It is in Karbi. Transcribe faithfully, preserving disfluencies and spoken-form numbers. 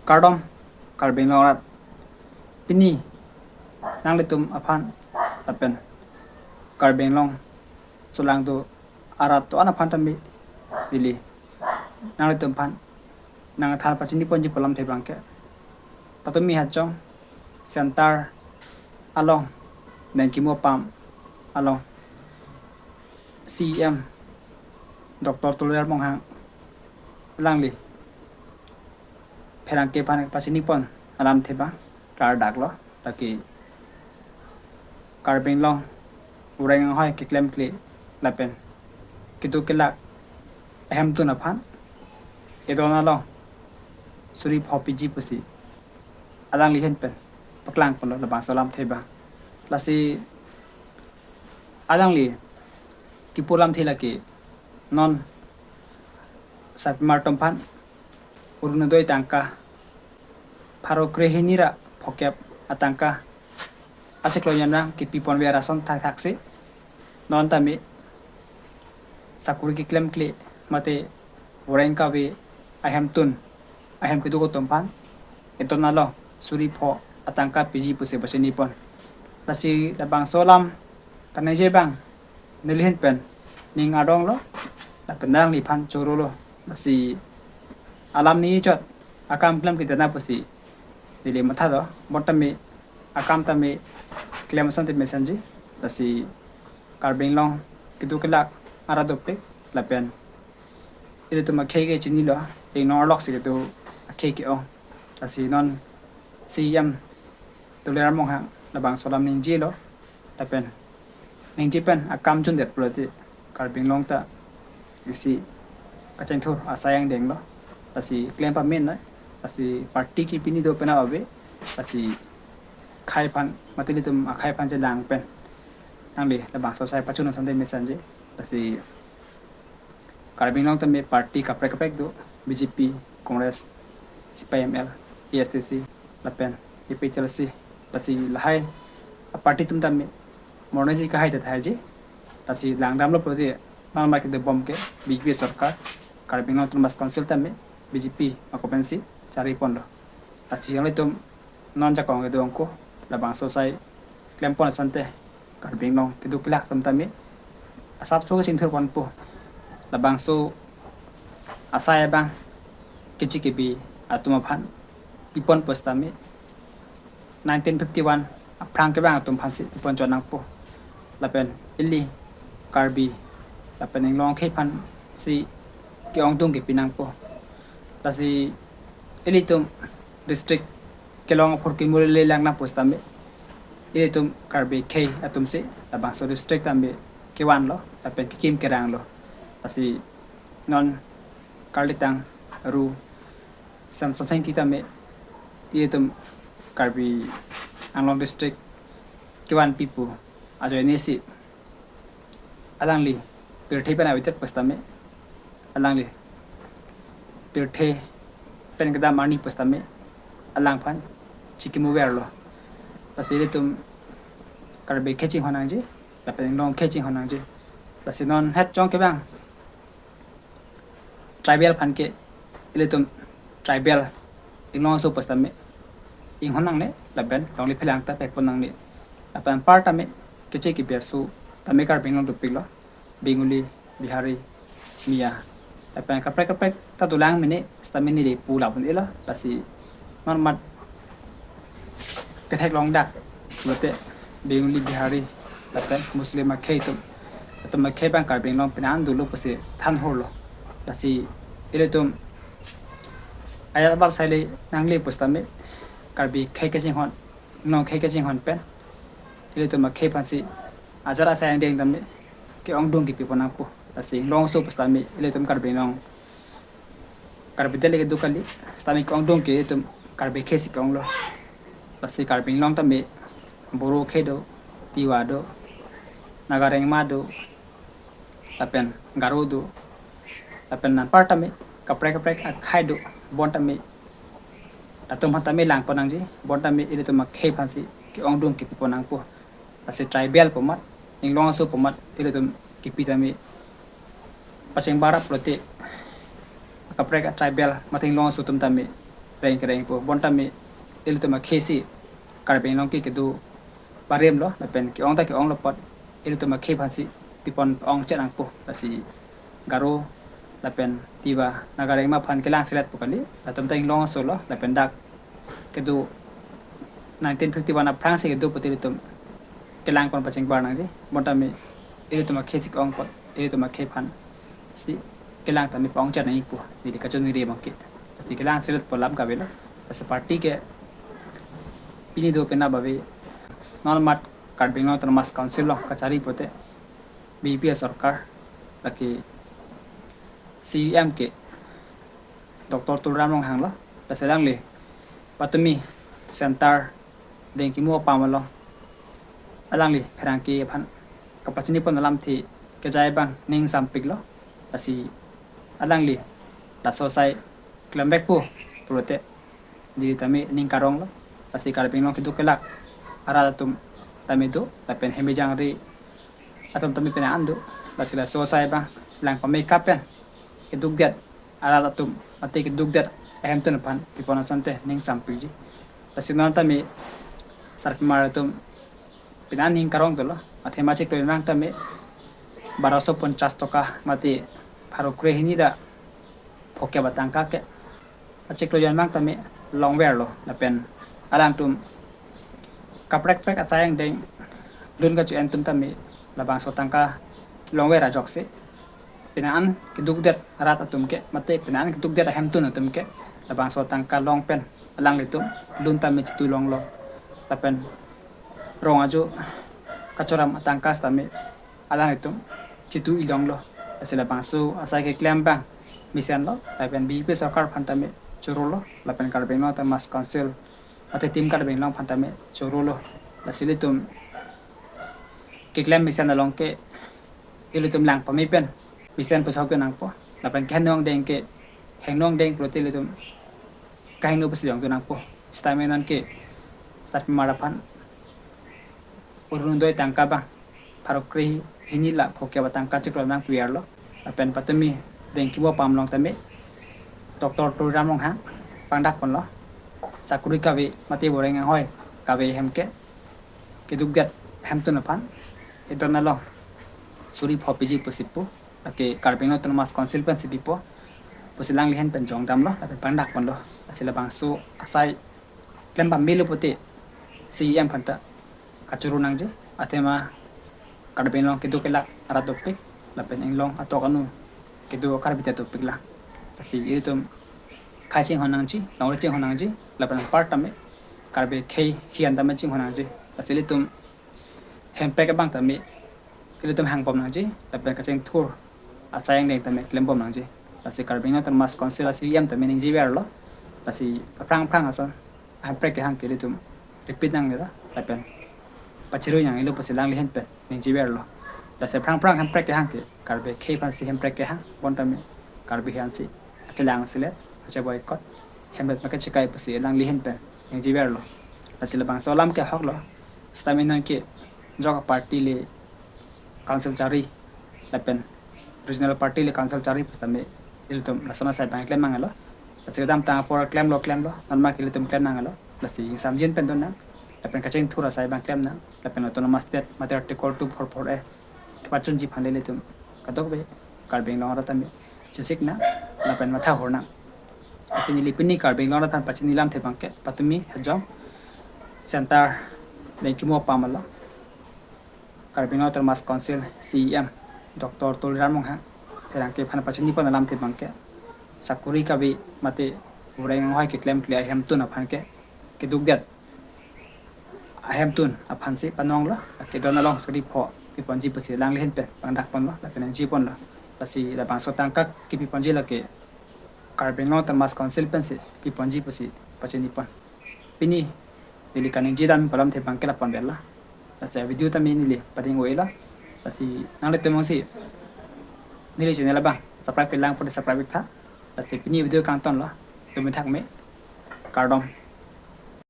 Kardom, Karbi Anglong arat. Pini nanglitum aphan lapen Karbi Anglong cholangdo arat do-an aphan tame neli nanglitum aphan nangthan pachini ponji pu alamthe abangke, patumi hajong center along nangkimo pam along C E M Doctor Tuliram Ronghang alangli pherangke aphan pachini pon alamthe abang klardaklo, lake Karbi Anglong ureng anghoi keklemkle lapen keduk kelak ahemtun aphan edon along suri pho piji pusi alangli ahin pen paklang ponlo labangso alamthe abang. Lasi alangli kipu alamthe lake non sarpimar atum aphan Orunodoi tangka pharo krehini ra phokep atangka achiklo nyanrang kipi ponver ason thakthaksi non tame sakuri keklemkle mate ureng kave ahemtun ahem keduk atum aphan edon along suri pho atangka piji pusi pachini pon. Lasi labangso alam kaningje abang neli ahin pen ning ardonglo lapen nangliphan chorolo. Lasi alam ningje chot akam klem kedana pusi neli matha do, bonta tame akam tame klem ason tame mesenji. Lasi Karbi Anglong keduk kelak arat dopik lapen ilitum akhei ke chinilo, inglong arloksi kedo akhei ke-ong. Lasi non C E M Tuliram Ronghang labangso alam ningjelo lapen ningje pen akam jundet pulote Karbi Anglong ta isi kachingthur asai angdenglo. Lasi klem pamin noi, lasi party ke pini do pen ave, lasi akhei aphan mate ilitum akhei aphan chelang pen nangli labangso asai pachun ason tame mesenji. Lasi Karbi Anglong tame party kaprek kaprek do, B J P, Congress, C P I M L, A S D C, lapen A P H L C, lasi lahai aparty atum tame morneji kahai ta thaiji. Lasi langdamlo pulote non ma kedo bom ke B J P sorkar, Karbi Anglong Autonomous Council tame B J P ako pensi chari ponlo. Lasi nanglitum non jakong kedo angko labangso asai klem pon asonte Karbi Anglong keduk kelak atum tame asapso kachingthur ponpo. Labangso asai abang kechi kebi atum aphan pi pon pusitame nineteen fifty-one aphrang kevang atum aphansi pi pon chot nangpo. Lapen ili Karbi lapen inglong akhei aphansi ke-ongdung kepi nangpo. Lasi ilitum district kelong aphurkimo le lang nang pusitame ilitum Karbi akhei atumsi labangso district tame kevanlo lapen kekim keranglo. Lasi non karlitang Ru Samson Sengti tame ilitum Karbi Anglong district kevanpi pu ajoinesi alangli pirthe pen avedet pusitame, alangli pirthe pen kedam arni pusitame alangphan chikimo verlo. Lasi ilitum Karbi akhei chinghon nangji lapen inglong akhei chinghon nangji. Lasi non het chong kevang tribal aphan ke ilitum tribal inglong aso pusitame inghon nangne lapen longle phelang ta pek pon nangne. Lapen anpar tame kechi kebi aso tame Karbi Anglong dopiklo, Bengali, Bihari, Miya, lapen kaprek kaprek ta dolang mene sitame neli pu lapun ilo. Lasi non mat ketheklong dak lote Bengali, Bihari lapen Muslim akhei atum, atum akhei abang Karbi Anglong penang dolo pusi than horlo. Lasi ilitum ajat abar asai le nangle pusitame Karbi akhei kachinghon, inglong akhei kachinghon pen ilitum akhei aphansi ajat asai angdeng tame ke-ongdung kepi pon nangpo. Lasi inglong aso pusitame ilitum Karbi Anglong Karbi adet le kedo kali, sitame ke-ongdung ke ilitum Karbi akhei si ke-onglo. Lasi Karbi Anglong tame Boro akhei do, Tiwa do, Naga Rengma do, lapen Garo do, lapen anpar tame kaprek kaprek akhei do, bonta tame atum aphan tame lang pon nangji, bonta tame ilitum akhei aphansi ke-ongdung kepi pon nangpo. Lasi tribal pu amat, inglong aso pu amat ilitum kepi tame pacheng barap lote kaprek tribal mate inglong aso atum tame reng kereng po. Bonta me ilitum akhei si Karbi Anglong ke kedo barim lo, lapen ke-ong ta ke-ong lo apot ilitum akhei aphan si pipon ong chet nangpo. Lasi Garo lapen Tiwa, Naga Rengma aphan kelang selet po kali, latum ta inglong aso lo, lapen dak kedo nineteen fifty-one aphrang si kedo pute ilitum kelang pon pachingbar nangji. Bonta me ilitum akhei si ke-ong apot ilitum akhei aphan si kelang ta me pa-ong chet nangpo, neli kachoningri abang ke. Lasi kelang selet po lam kave lo. Lasi party ke pini do penap ave, non mat Karbi Anglong Autonomous Council along kachari pute B J P sorkar, lake C E M ke Doctor Tuliram Ronghang lo. Lasi alangli patumi center Dengkimu apam along alangli pherangke aphan kapachini pon alamthe kejai abang ning sampik lo. Lasi alangli laso asai klem vek po pulote neli tame ning karong lo. Lasi Karbi Anglong kedo kelak arat atum tame do, lapen hemejang ri atum tame pine an do. Lasi laso asai abang lang pameka pen kedukdet arat atum mate kedukdet ahemtun aphan pipon asonte ning sampikji. Lasi non tame sarpimar atum pine an ning karong dolo. Athema chiklo abang tame baroso ponchas toka mate pharo kre hini ra phokep atangka ke achiklo jon abang tame longver lo, lapen alangtum kaprek prek asai angdeng lun kacho-en atum tame labangso tangka longver ajoksi pine an kedukdet arat atum ke mate pine an kedukdet ahemtun atum ke labangso tangka long pen alanglitum lun tame chitu longlo, lapen rong ajo kachoram atangka sitame alanglitum chitu ilong lo. Lasi labangso asai keklem abang mesen lo, lapen B J P sorkar aphan tame choro lo, lapen Karbi Anglong Autonomous Council mate Team Karbi Anglong aphan tame choro lo. Lasi ilitum keklem mesen along ke ilitum lang pame pen mesen pusok nangpo, lapen kehingno angdeng ke hingno angdeng pulote ilitum kahingno pusi jongdun nangpo. Sitame non ke sarpimar aphan Orunodoi tangka abang pharo kre hini ra phokep atangka chiklo nangpi-arlo. Lapen patumi Dengkimu apam along tame Doctor Tuliram Ronghang pangdak ponlo. Sakori kave mate boreng anghoi kave ahem ke kedukdet ahemtun aphan edon along suri pho piji pusi pu, lake Karbi Anglong Autonomous Council pensi pipo pusi alangli ahin pen jongdamlo, lapen pangdak ponlo. Lasi labangso asai klem pamelo pute C E M aphanta kachoro nangji, athema Karbi Anglong kedo kelak arat dopik, lapen inglong atok anu kedo Karbi ta dopik lang. Lasi ilitum khei chinghon nangji, longri chinghon nangji, lapen anpar tame Karbi khei hian tame chinghon nangji. Lasi ilitum hemprek abang tame ilitum hang bom nangji, lapen kachingthur asai angdeng tame klem bom nangji. Lasi Karbi Anglong Autonomous Council a-C E M tame ningjeverlo. Lasi aphrang aphrang ason hemprek kehang ke ilitum repeat nangnelo, lapen pachirui nangnelo pusi alangli ahin pen ningjeverlo. Lasi aphrang aphrang hemprek kehang ke Karbi khei aphansi hemprek kehang, bon tame Karbi hiansi achelang selet, ache boycott, hemlet make chekai pusi alangli ahin pen ningjeverlo. Lasi labangso alam ke ahok lo. Sitame non ke jok party le council chari, lapen regional party le council chari pu sitame ilitum lason asai abang klem nanglo. Lasi kedamtang apor klemlo klemlo, non ma ke ilitum klem nanglo. Lasi ingsamjin pen dun nang, lapen kachingthur asai abang klem nang, lapen autonomous state mate article two four four A kepachunji aphan le ilitum kadokave Karbi Anglong arat tame chesik nang, lapen matha hor nang. Lasi neli pini Karbi Anglong arat aphan pachini alamthe abang ke patumi hejong center Dengkimu apam along Karbi Anglong Autonomous Council C E M Doctor Tuliram Ronghang pherangke aphan pachini pon alamthe abang ke sakori kave mate boreng anghoi keklemkle ahemtun aphan ke kedukdet ahemtun aphansi panonglo, kedon along suri pho piponji pusi alangli ahin pen pangdak ponlo, lapen ningje ponlo. Lasi labangso tangka kepiponji lake Karbi Anglong Autonomous Council pensi piponji pusi pachini pon. Pini neli kaningje dam pu alamthe abang ke lapu-an bela. Lasi video tame neli pading-o-elo. Lasi nanglitum jongsi neli channel abang subscribe kelang pute subscribe iktha. Lasi pini video kangtonlo. Tum thak me. Kardom.